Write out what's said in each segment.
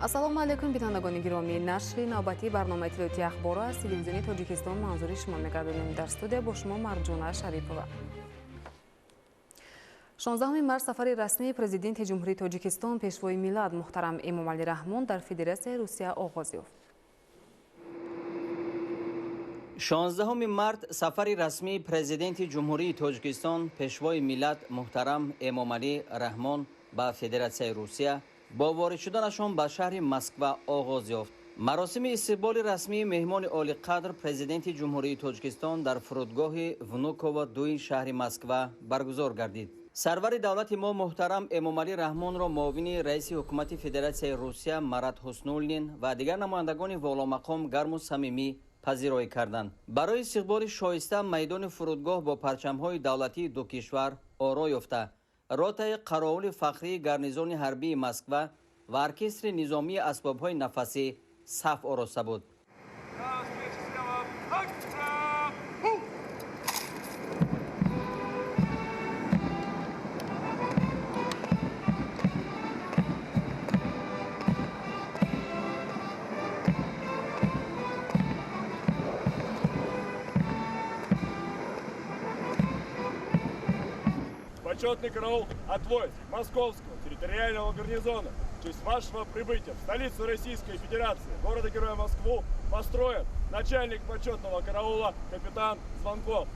Ассалому алайкум, бинандагони гиромӣ. Нашри навбатии барномаи иттилоотии ахборро аз телевизиони Тоҷикистон манзури шумо мегардонем. Дар студия бо шумо Марҷона Шарипова. 16 март сафари расмии президенти Ҷумҳурии Тоҷикистон, пешвои миллат муҳтарам Эмомалӣ Раҳмон дар Федератсияи Русия оғоз ёфт. 16 март сафари расмии президенти Ҷумҳурии Тоҷикистон, пешвои миллат муҳтарам Эмомалӣ Раҳмон ба Федератсияи Русия бо ворид шуданашон ба шаҳри Москва оғоз ёфт. Маросими истиқболи расмии меҳмони олиқадр президенти Ҷумҳурии Тоҷикистон дар фурудгоҳи Внуково дуи шаҳри Москва баргузор гардид. Сарвари давлати мо муҳтарам Эмомалӣ Раҳмонро муовини раиси ҳукумати Федератсияи Русия Марат Ҳуснуллин ва дигар намояндагони воломақом гарму самимӣ пазироӣ карданд. Барои истиқболи шоиста майдони фурудгоҳ бо парчамҳои давлатии ду кишвар оро ёфта, ротаи қаровули фахрии гарнизони ҳарбии Москва ва оркестри низомии асбобҳои нафасӣ саф ороста буд. Почетный караул от войск Московского территориального гарнизона в честь вашего прибытия в столицу Российской Федерации, города-героя Москву, построен начальник почетного караула капитан Звонков.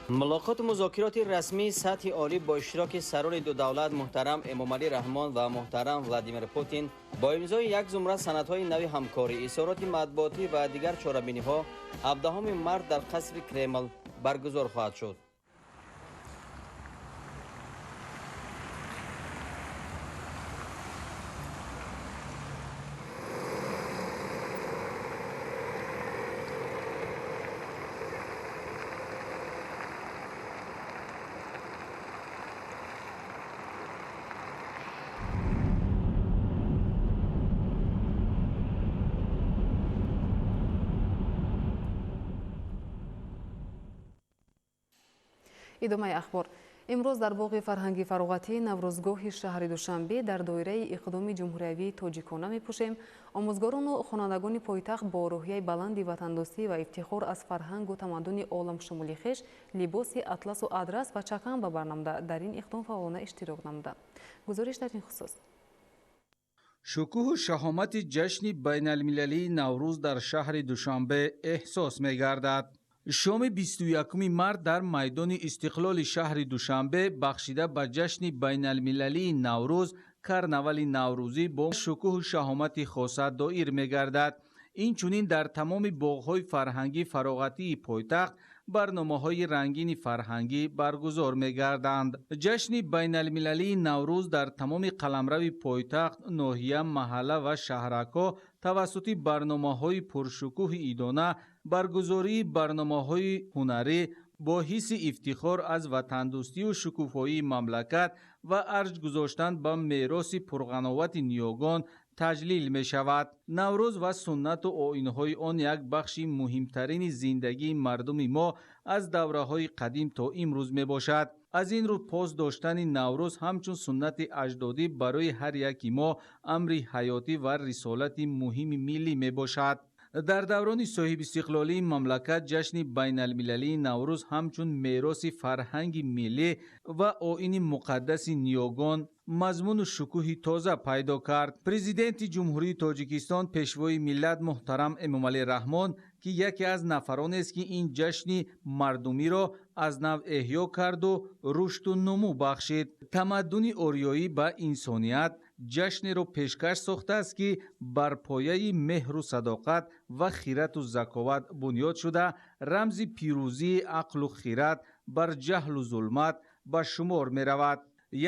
Мулоқоту музокироти расмии сатҳи олӣ бо иштироки сарони ду давлат муҳтарам Эмомалӣ Раҳмон ва муҳтарам Владимир Путин бо имзои як зумра санадҳои нави ҳамкорӣ, изҳороти матбуотӣ ва дигар чорабиниҳо 17 март дар қасри Кремл баргузор хоҳад шуд. Идомаи ахбор. Имрӯз дар боғи фарҳанги фароғатии Наврӯзгоҳи шаҳри Душанбе дар доираи иқдоми ҷумҳуриявии «Тоҷикона мепӯшем» омӯзгорону хонандагони пойтахт бо рӯҳияи баланди ватандӯстӣ ва ифтихор аз фарҳангу тамаддуни оламшумули хеш либоси атласу адрас ва чакан ба бар намуда, дар ин иқдом фаъолона иштирок намуданд. Гузориш дар ин хусус. Шукӯҳу шаҳомати ҷашни байналмилалии Наврӯз дар шаҳри Душанбе эҳсос мегардад. Шоми 21 март дар майдони Истиқлоли шаҳри Душанбе бахшида ба ҷашни байналмилалии Наврӯз карнавали наврӯзӣ бо шукӯҳу шаҳомати хоса доир мегардад. Инчунин дар тамоми боғҳои фарҳангӣ фароғатии пойтахт барномаҳои рангини фарҳангӣ баргузор мегарданд. Ҷашни байналмилалии Наврӯз дар тамоми қаламрави пойтахт, ноҳия, маҳалла ва шаҳракҳо тавассути барномаҳои пуршукӯҳи идона, баргузории барномаҳои ҳунарӣ бо ҳисси ифтихор аз ватандӯстию шукуфоии мамлакат ва арҷ гузоштан ба мероси пурғановати ниёгон таҷлил мешавад. Наврӯз ва суннату оинҳои он як бахши муҳимтарини зиндагии мардуми мо аз давраҳои қадим то имрӯз мебошад. Аз ин рӯ пос доштани Наврӯз ҳамчун суннати аҷдодӣ барои ҳар яки мо амри ҳаётӣ ва рисолати муҳими миллӣ мебошад. Дар даврони соҳибистиқлолии мамлакат ҷашни байналмилалии Наврӯз ҳамчун мероси фарҳанги миллӣ ва оини муқаддаси ниёгон мазмуну шукӯҳи тоза пайдо кард. Президенти Ҷумҳурии Тоҷикистон, Пешвои миллат муҳтарам Эмомалӣ Раҳмон, ки яке аз нафаронест, ки ин ҷашни мардумиро аз нав эҳё карду рушду нумӯ бахшид, тамаддуни ориёӣ ба инсоният ҷашнеро пешкаш сохтааст, ки бар пояи меҳру садоқат ва хирату заковат бунёд шуда, рамзи пирӯзии ақлу хират бар ҷаҳлу зулмат ба шумор меравад.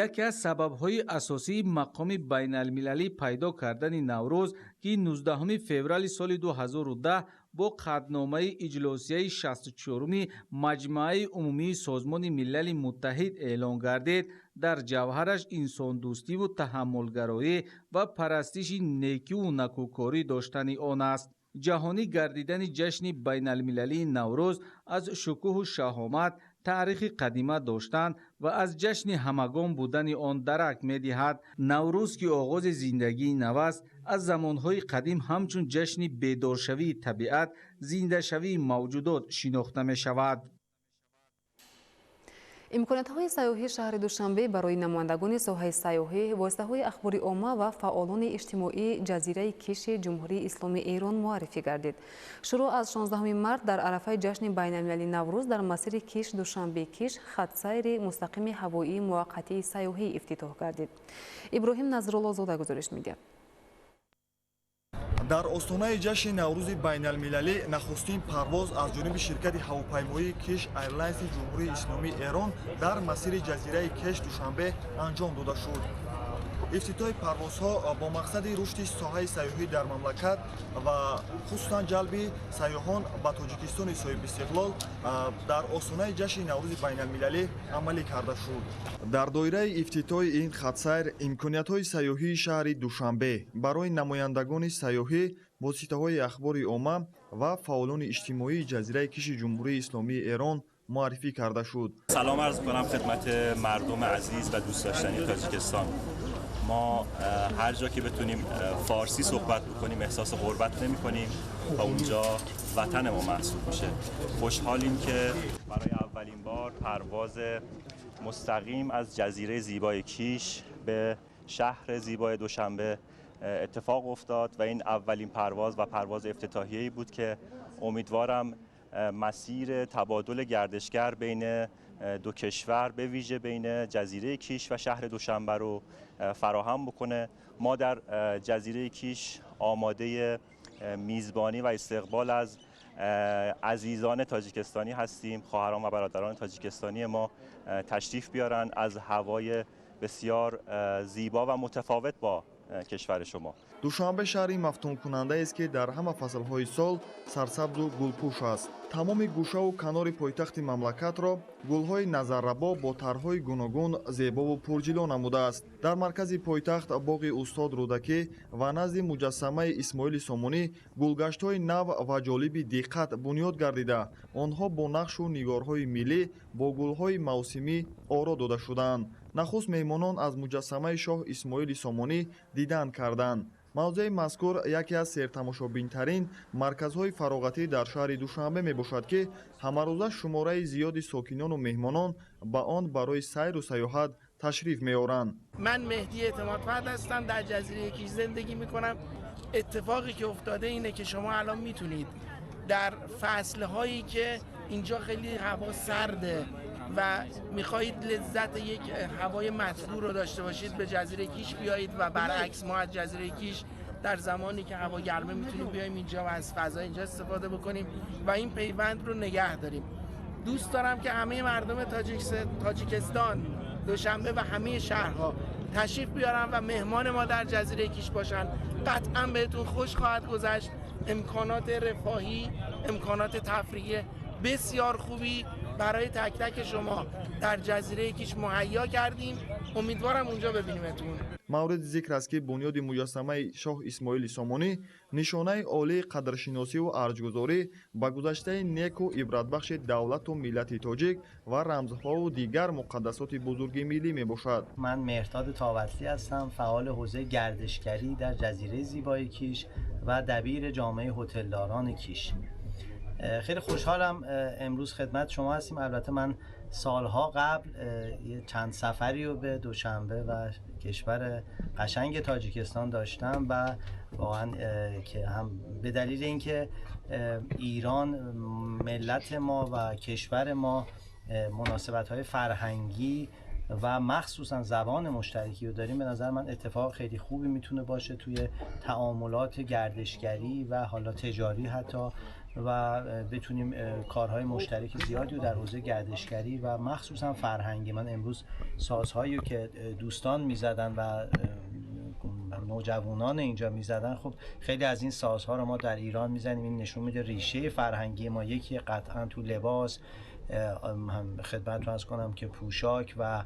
Яке аз сабабҳои асосии мақоми байналмилалӣ пайдо кардани Наврӯз, ки 19 феврали соли 2010 бо қатъномаи иҷлосияи 64-уми Маҷмааи умумии Созмони Милали Муттаҳид эълон гардид, дар ҷавҳараш инсондӯстиву таҳаммулгароӣ ва парастиши некиву накӯкорӣ доштани он аст. Ҷаҳонӣ гардидани ҷашни байналмилалии Наврӯз аз шукӯҳу шаҳомат, таърихи қадима доштан ва аз ҷашни ҳамагон будани он дарак медиҳад. Наврӯз, ки оғози зиндагии нав аст, аз замонҳои қадим ҳамчун ҷашни бедоршавии табиат, зиндашавии мавҷудот шинохта мешавад. Имкониятҳои сайёҳии шаҳри Душанбе барои намояндагони соҳаи сайёҳӣ, воситаҳои ахбори омма ва фаъолони иҷтимоии ҷазираи Киши Ҷумҳурии Исломии Эрон муаррифӣ гардид. Шурӯъ аз 16 март дар арафаи ҷашни байналмилалии Наврӯз дар масири Киш Душанбе Киш хатсайри мустақими ҳавоии муваққатии сайёҳӣ ифтитоҳ гардид. Иброҳим Назруллозода гузориш медиҳад. Дар остонаи ҷашни Наврӯзи байналмилалӣ нахустин парвоз аз ҷониби ширкати ҳавопаймоии Киш Айрлайнси Ҷумҳурии Исломии Эрон дар масири ҷазираи Кеш Душанбе анҷом дода шуд. Ифтитоҳи парвозҳо бо мақсади рушди соҳаи сайёҳӣ дар мамлакат ва хусусан ҷалби сайёҳон ба Тоҷикистони соҳибистиқлол дар остонаи ҷашни Наврӯзи байналмилалӣ амалӣ карда шуд. Дар доираи ифтитоҳи ин хатсайр имкониятҳои сайёҳии шаҳри Душанбе барои намояндагони сайёҳӣ, воситаҳои ахбори омма ва фаъолони иҷтимоии ҷазираи Киши Ҷумҳурии Исломии Эрон муаррифӣ карда шуд. Салом арз мекунам хидмати мардуми азиз ва дӯстдоштании Тоҷикистон. ما هر جا که بتونیم فارسی صحبت بکنیم احساس غربت نمی کنیم و اونجا وطن ما محسوب میشه. خوشحالیم که برای اولین بار پرواز مستقیم از جزیره زیبای کیش به شهر زیبای دوشنبه اتفاق افتاد و این اولین پرواز و پرواز افتتاحیه‌ای بود که امیدوارم مسیر تبادل گردشگر بین دو کشور، به ویژه بین جزیره کیش و شهر دوشنبه رو فراهم بکنه. ما در جزیره کیش آماده میزبانی و استقبال از عزیزان تاجیکستانی هستیم. خواهران و برادران تاجیکستانی ما تشریف بیارن از هوای بسیار زیبا و متفاوت با کشور شما. Душанбе шаҳри мафтункунандаест, ки дар ҳама фаслҳои сол сарсабзу гулпӯш аст. Тамоми гӯшаву канори пойтахти мамлакатро гулҳои назаррабо бо тарҳҳои гуногун зебову пурҷило намудааст. Дар маркази пойтахт боғи устод Рӯдакӣ ва назди муҷассамаи Исмоили Сомонӣ гулгаштҳои нав ва ҷолиби диққат бунёд гардида, онҳо бо нақшу нигорҳои миллӣ, бо гулҳои мавсимӣ оро дода шудаанд. Нахуст меҳмонон аз муҷассамаи шоҳ Исмоили Сомонӣ дидан карданд. Мавзеи мазкур яке аз сертамошобинтарин марказҳои фароғатӣ дар шаҳри Душанбе мебошад, ки ҳамарӯза шумораи зиёди сокинону меҳмонон ба он барои сайру саёҳат ташриф меоранд. من مهدی اعتمادفرد هستم، در جزیره کیش زندگی میکنم. اتفاقی که افتاده اینه که شما الان میتونید در فصلهایی که اینجا خیلی هوا سرده و میخواهید لذت یک هوای مطبوع رو داشته باشید، به جزیره کیش بیایید و برعکس، ما از جزیره کیش در زمانی که هوا گرمه میتونیم بیایم اینجا و از فضای اینجا استفاده بکنیم و این پیوند رو نگه داریم. دوست دارم که همه مردم تاجیکستان، دوشنبه و همه شهرها تشریف بیارن و مهمان ما در جزیره کیش باشن. قطعا بهتون خوش خواهد گذشت. امکانات رفاهی، امکانات تفریحی بسیار خوبی برای تک تک شما در جزیره کیش مهیا کردیم. امیدوارم اونجا ببینیمتون. Мавриди зикр аст, ки бунёди муҷассамаи шоҳ Исмоили Сомонӣ нишонаи олии қадршиносиву арҷгузорӣ ба гузаштаи неку ибратбахши давлату миллати тоҷик ва рамзҳову дигар муқаддасоти бузурги миллӣ мебошад. من مهرداد تاوتلی هستم، فعال حوزه گردشگری در جزیره زیبای کیش و دبیر جامعه هتلداران کیش. خیلی خوشحالم امروز خدمت شما هستیم. البته من سالها قبل یه چند سفری رو به دوشنبه و کشور قشنگ تاجیکستان داشتم و واقعا که هم به دلیل اینکه ایران، ملت ما و کشور ما مناسبت های فرهنگی و مخصوصا زبان مشترکی رو داریم، به نظر من اتفاق خیلی خوبی میتونه باشه توی تعاملات گردشگری و حالا تجاری حتی و بتونیم کارهای مشترک زیادی رو در حوزه گردشگری و مخصوصا فرهنگی. من امروز سازهایی رو که دوستان میزدن و نوجوانان اینجا میزدن، خب خیلی از این سازها رو ما در ایران میزنیم. این نشون میده ریشه فرهنگی ما یکی. قطعا تو لباس، هم خدمتتون عرض کنم که پوشاک و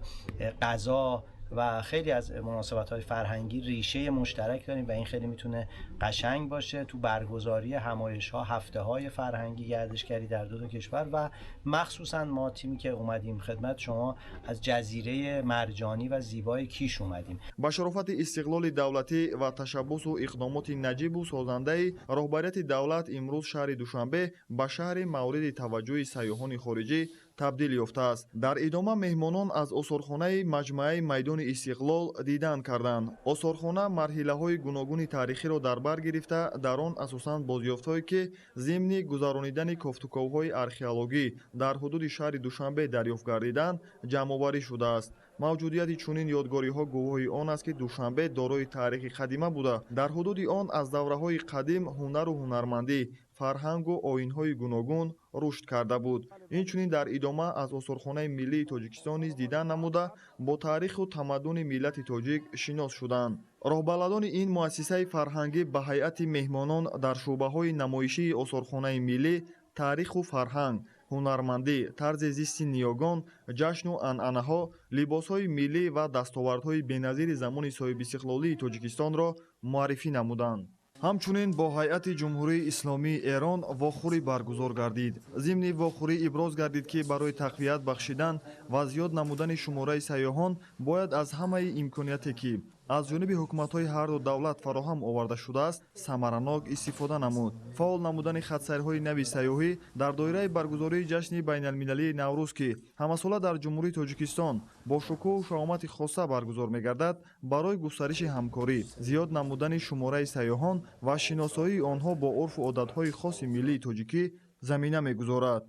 غذا و خیلی از مناسبت‌های فرهنگی ریشه مشترک داریم و این خیلی میتونه قشنگ باشه تو برگزاری همایش‌ها، هفته‌های فرهنگی گردشگری در دو تا کشور و مخصوصا ما تیمی که اومدیم خدمت شما از جزیره مرجانی و زیبای کیش اومدیم. Ба шарофати истиқлоли давлатӣ ва ташаббусу иқдомоти наҷибу созандаи роҳбарияти давлат имрӯз шаҳри Душанбе ба шаҳри мавриди таваҷҷӯҳи сайёҳони хориҷӣ табдил ёфтааст. Дар идома меҳмонон аз осорхонаи маҷмӯаи майдони Истиқлол дидан карданд. Осорхона марҳилаҳои гуногуни таърихиро дар бар гирифта, дар он асосан бозёфтҳое, ки зимни гузаронидани кофтуковҳои археологӣ дар ҳудуди шаҳри Душанбе дарёфт гардиданд, ҷамъоварӣ шудааст. Мавҷудияти чунин ёдгориҳо гувоҳи он аст, ки Душанбе дорои таърихи қадима буда, дар ҳудуди он аз давраҳои қадим ҳунару ҳунармандӣ, фарҳангу оинҳои гуногун рушд карда буд. Инчунин дар идома аз осорхонаи миллии Тоҷикистон низ дидан намуда, бо таъриху тамаддуни миллати тоҷик шинос шуданд. Роҳбаладони ин муассисаи фарҳангӣ ба ҳайати меҳмонон дар шӯъбаҳои намоишии осорхонаи миллӣ таъриху фарҳанг, ҳунармандӣ, тарзи зисти ниёгон, ҷашну анъанаҳо, либосҳои миллӣ ва дастовардҳои беназири замони соҳибистиқлолии Тоҷикистонро муаррифӣ намуданд. Ҳамчунин бо ҳайати Ҷумҳурии Исломии Эрон вохӯрӣ баргузор гардид. Зимни вохӯрӣ иброз гардид, ки барои тақвият бахшидан ва зиёд намудани шумораи сайёҳон бояд аз ҳамаи имконияте, ки аз ҷониби ҳукуматҳои ҳарду давлат фароҳам оварда шудааст, самаранок истифода намуд. Фаъол намудани хатсайрҳои нави сайёҳӣ дар доираи баргузории ҷашни байналмилалии Наврӯз, ки ҳамасола дар Ҷумҳурии Тоҷикистон бо шукӯҳу шаҳомати хоса баргузор мегардад, барои густариши ҳамкорӣ, зиёд намудани шумораи сайёҳон ва шиносоии онҳо бо урфу одатҳои хоси миллии тоҷикӣ замина мегузорад.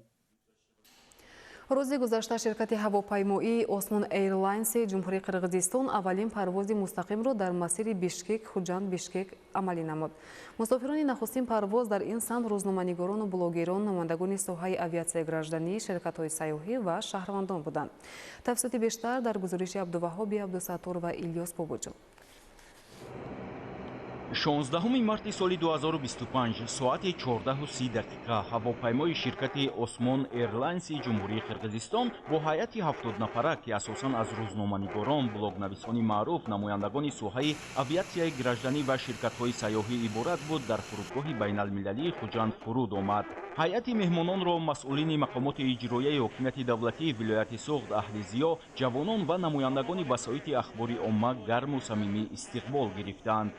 Рӯзи гузашта ширкати ҳавопаймоии Осмон Эйрлайнси Ҷумҳурии Қирғизистон аввалин парвози мустақимро дар масири Бишкек Хуҷанд Бишкек амалӣ намуд. Мусофирони нахустин парвоз дар ин самт рӯзноманигорону блогерон, намояндагони соҳаи авиатсияи гражданӣ, ширкатҳои сайёҳӣ ва шаҳрвандон буданд. Тафсилоти бештар дар гузориши Абдуваҳоби Абдусаттор ва Илёс Бобоҷон. 16 марти соли 2025 соати 14:30 ҳавопаймои ширкати Осмон Эйрлайнси Ҷумҳурии Қирғизистон бо ҳайати 70 нафара, ки асосан аз рӯзноманигорон, блогнависони маъруф, намояндагони соҳаи авиатсияи гражданӣ ва ширкатҳои сайёҳӣ иборат буд, дар фурудгоҳи байналмилалии Хуҷанд фуруд омад. Ҳайати меҳмононро масъулини мақомоти иҷроияи ҳокимияти давлатии вилояти Суғд, аҳли зиё, ҷавонон ва намояндагони васоити ахбори омма гарму самимӣ истиқбол гирифтанд.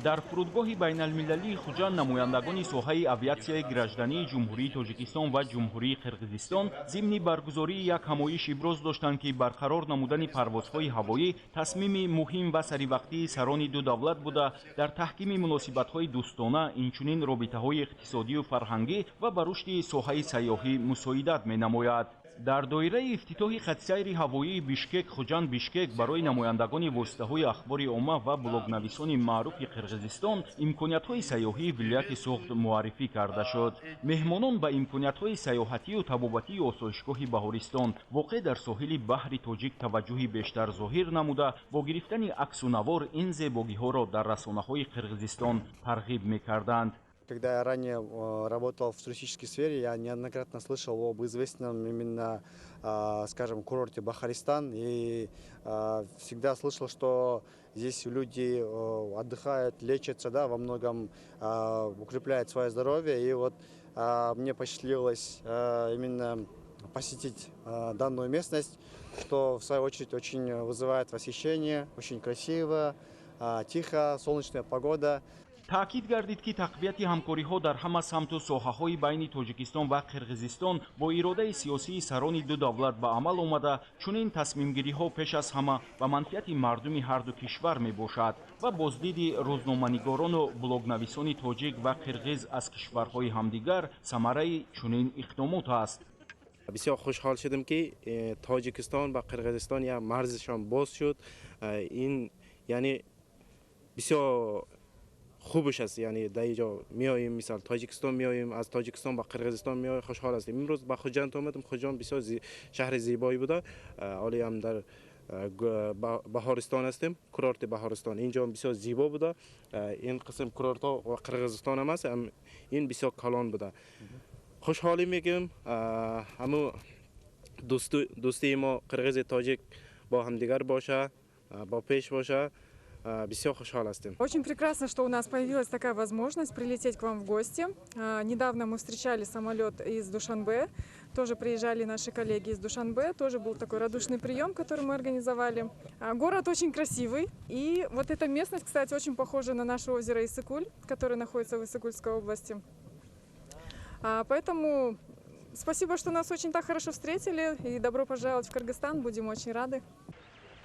Дар фурудгоҳи байналмилалии Хуҷанд намояндагони соҳаи авиатсияи граждании Ҷумҳурии Тоҷикистон ва Ҷумҳурии Қирғизистон зимни баргузории як ҳамоиш иброз доштанд, ки барқарор намудани парвозҳои ҳавоӣ тасмими муҳим ва саривақтии сарони ду давлат буда, дар таҳкими муносибатҳои дӯстона, инчунин робитаҳои иқтисодию фарҳангӣ ва ба рушди соҳаи сайёҳӣ мусоидат менамояд. Дар доираи ифтитоҳи хатсайри ҳавоии Бишкек Хуҷанд Бишкек барои намояндагони воситаҳои ахбори омма ва блогнависони маъруфи Қирғизистон имкониятҳои сайёҳии вилояти Суғд муаррифӣ карда шуд. Меҳмонон ба имкониятҳои сайёҳатию табобатии осоишгоҳи Баҳористон, воқеъ дар соҳили баҳри Тоҷик, таваҷҷӯҳи бештар зоҳир намуда, бо гирифтани аксу навор ин зебогиҳоро дар расонаҳои Қирғизистон тарғиб мекарданд. Когда я ранее работал в туристической сфере, я неоднократно слышал об известном именно, скажем, курорте Бахаристан. И всегда слышал, что здесь люди отдыхают, лечатся, да, во многом укрепляют свое здоровье. И вот мне посчастливилось именно посетить данную местность, что в свою очередь очень вызывает восхищение, очень красиво, тихо, солнечная погода. Таъкид гардид, ки тақвияти ҳамкориҳо дар ҳама самту соҳаҳои байни Тоҷикистон ва Қирғизистон бо иродаи сиёсии сарони ду давлат ба амал омада, чунин тасмимгириҳо пеш аз ҳама ба манфиати мардуми ҳарду кишвар мебошад ва боздиди рӯзноманигорону блогнависони тоҷик ва қирғиз аз кишварҳои ҳамдигар самараи чунин иқдомот аст. Бисёр хушҳол шудем, ки Тоҷикистон ба Қирғизистон як марзишон боз шуд. Ин яъне бисёр хубш аст. Яъне дар инҷо меоем, мисол, Тоҷикистон меоем, аз Тоҷикистон ба Қирғизистон меоем, хушҳол ҳастем. Имрӯз ба Хуҷанд омадем. Хуҷанд бисёр шаҳри зебое буда. Ҳоле ҳам дар Баҳористон ҳастем, курорти Баҳористон. Инҷо бисёр зебо буда. Ин қисм курортҳо ва Қирғизистон ҳам аст, ин бисёр калон буда. Хушҳолӣ мегӯем, ҳамун дӯстии мо қирғизи тоҷик бо ҳамдигар боша, бо пеш боша. Бисёр хушҳол ҳастем. Очень прекрасно, что у нас появилась такая возможность прилететь к вам в гости. Недавно мы встречали самолет из Душанбе, тоже приезжали наши коллеги из Душанбе, тоже был такой радушный прием, который мы организовали. Город очень красивый, и вот эта местность, кстати, очень похожа на наше озеро Иссык-Куль, которое находится в Иссык-Кульской области. Поэтому спасибо, что нас очень так хорошо встретили, и добро пожаловать в Кыргызстан, будем очень рады.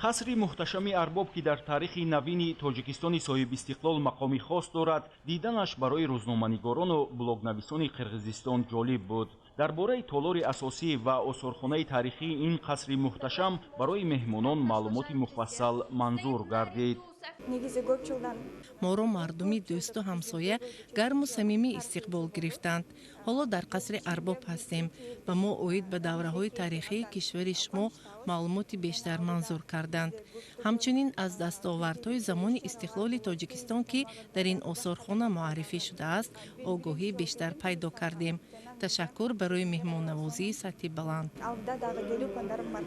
Қасри муҳташами Арбоб, ки дар таърихи навини Тоҷикистони соҳибистиқлол мақоми хос дорад, диданаш барои рӯзноманигорону блогнависони Қирғизистон ҷолиб буд. Дар бораи толори асосӣ ва осорхонаи таърихии ин қасри муҳташам барои меҳмонон маълумоти муфассал манзур гардид. Негизи көп жылдан Моро мардуми дӯсту ҳамсоя гарму самимӣ истиқбол гирифтанд. Ҳоло дар қасри Арбоб ҳастем. Ба мо оид ба давраҳои таърихии кишвари шумо маълумоти бештар манзур карданд. Ҳамчунин аз дастовардҳои замони истиқлоли Тоҷикистон, ки дар ин осорхона муаррифӣ шудааст, огоҳии бештар пайдо кардем. Ташаккур барои меҳмоннавозии сатҳи баланд. Алдыда дагы келүү пландарым бар.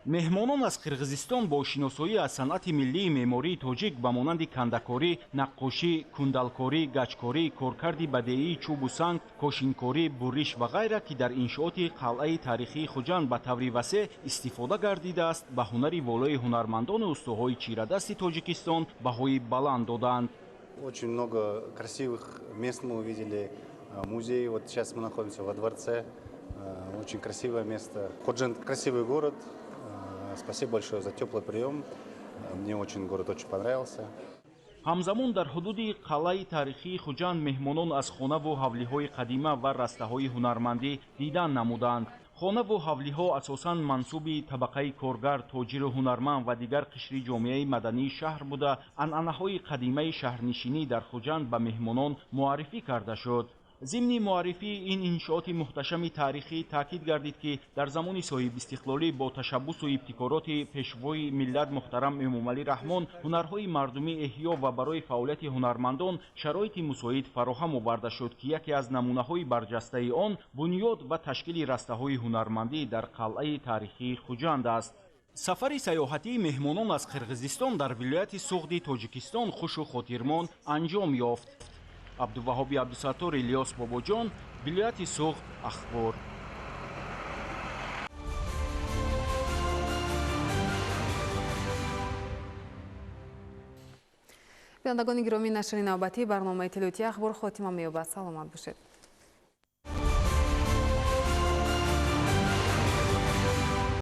Меҳмонон аз Қирғизистон бо шиносоӣ аз санъати миллии меъмории тоҷик ба монанди кандакорӣ, наққошӣ, кундалкорӣ, гачкорӣ, коркарди бадеии чӯбу санг, кошинкорӣ, буриш ва ғайра, ки дар иншооти қалъаи таърихии Хуҷанд ба таври васеъ истифода гардидааст, ба ҳунари волои ҳунармандону устоҳои чирадасти Тоҷикистон баҳои баланд доданд. Очень много красивых мест мы увидели, музей. Вот сейчас мы находимся во дворце. Очень красивое место. Ходжент — красивый город. Спасибо большое за теплый прием. Мне очень город очень понравился. Ҳамзамон дар ҳудуди қалъаи таърихии Хуҷанд меҳмонон аз хонаву ҳавлиҳои қадима ва растаҳои ҳунармандӣ дидан намуданд. Хонаву ҳавлиҳо асосан мансуби табақаи коргар, тоҷиру ҳунарманд ва дигар қишри ҷомеаи мадании шаҳр буда, анъанаҳои қадимаи шаҳрнишинӣ дар Хуҷанд ба меҳмонон муаррифӣ карда шуд. Зимни муаррифии ин иншооти муҳташами таърихӣ таъкид гардид, ки дар замони соҳибистиқлолӣ бо ташаббусу ибтикороти Пешвои миллат муҳтарам Эмомалӣ Раҳмон ҳунарҳои мардумӣ эҳё ва барои фаъолияти ҳунармандон шароити мусоид фароҳам оварда шуд, ки яке аз намунаҳои барҷастаи он бунёд ва ташкили растаҳои ҳунармандӣ дар қалъаи таърихии Хуҷанд аст. Сафари сайёҳатии меҳмонон аз Қирғизистон дар вилояти Суғди Тоҷикистон хушу хотирмон анҷом ёфт. Абдуваҳоби Абдусаттор, Илёс Бобоҷон, вилояти Суғд, Ахбор. Бинандагони гиромӣ, нашри навбатии барномаи иттилоотии Ахбор хотима меёбад. Саломат бошед.